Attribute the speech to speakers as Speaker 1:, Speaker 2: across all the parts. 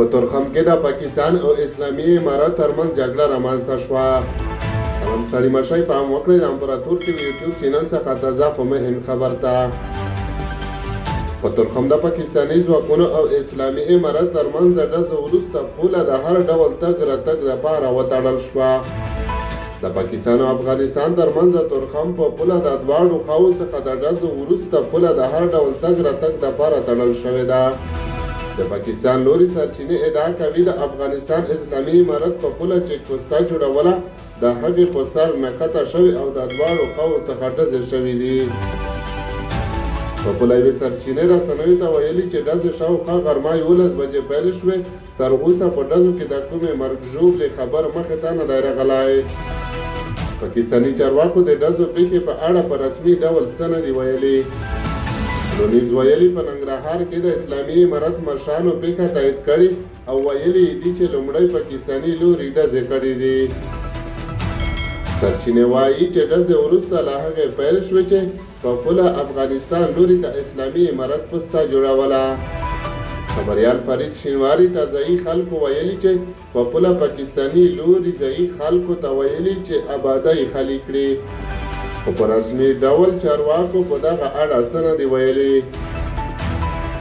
Speaker 1: په تورخم کې د پاکستان او اسلامي امارت ترمنځ جګړه رامنځته شوه. سلام ستړي مشئ، پام وکړئ د امپراتور ټي وي یوټیوب چینل څخه تازه خو مهم خبر ته. په تورخم د پاکستاني ځواکونو او اسلامي امارت ترمنځ د ډزو وروسته پوله د هر ډول تګ راتګ لپاره وتړل شوه. د پاکستان او افغانستان ترمنځ د تورخم په پوله د دواړو خواوو څخه د ډزو وروسته پوله د هر ډول تګ راتګ لپاره تړل شوې ده. د پاکستان لوري سرچینې ادعا کوي د افغانستان اسلامي امارت په پوله چیک پوسته جوړوله، د هغې په سر نښته شوې او د دواړو خواوو څخه ډزې شوې دي. په پوله یوې سرچینې رسنیو ته ویلي چې ډزې شاوخوا غرمه 11 بجې پیل شوې، تر اوسه په ډزو کې د کومې مرګ ژوبلې خبر مخې ته نه دی راغلی. پاکستاني چارواکو د ډزو پېښې په اړه په رسمي ډول څه نه دي ویلي. لونیز ویلي په ننګرهار کې د اسلامي امارت مشرانو پېښه تایید کړې او ویلي یې دي چې لومړی پاکستاني لوري ډزې کړې دي. سرچینې وایي چې ډزې وروسته له هغې پیل شوې چې په پوله افغانستان لوري ته اسلامي امارت پسته جوړوله. خبریال فرید شینواري ته ځایي خلکو ویلي چې په پوله پاکستاني لوري ځایي خلکو ته ویلي چې ابادۍ خالي کړي، خو په رسمي ډول چارواکو په دغه اړه څه نه دي ویلي.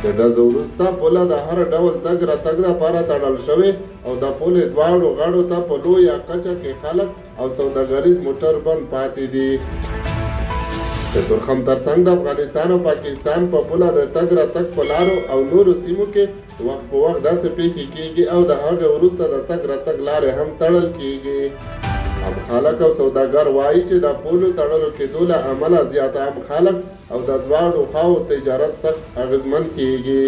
Speaker 1: د ډزو وروسته پوله د هر ډول تګ راتګ لپاره تړل شوې او د پولې دواړو غاړو ته په لویه کچه کې خلک او سوداګریز موټر بند پاتې دي. د تورخم ترڅنګ د افغانستان او پاکستان په پوله د تګ راتګ په لارو او نورو سیمو کې وخت په وخت داسې پېښې کېږي او د هغې وروسته د تګ راتګ لارې هم تړل کېږي. عام خلک او سوداګر وایي چې د پولو تړلو کېدو له امله زیات عام خلک او د دواړو خواوو تجارت سخت اغېزمن کېږي.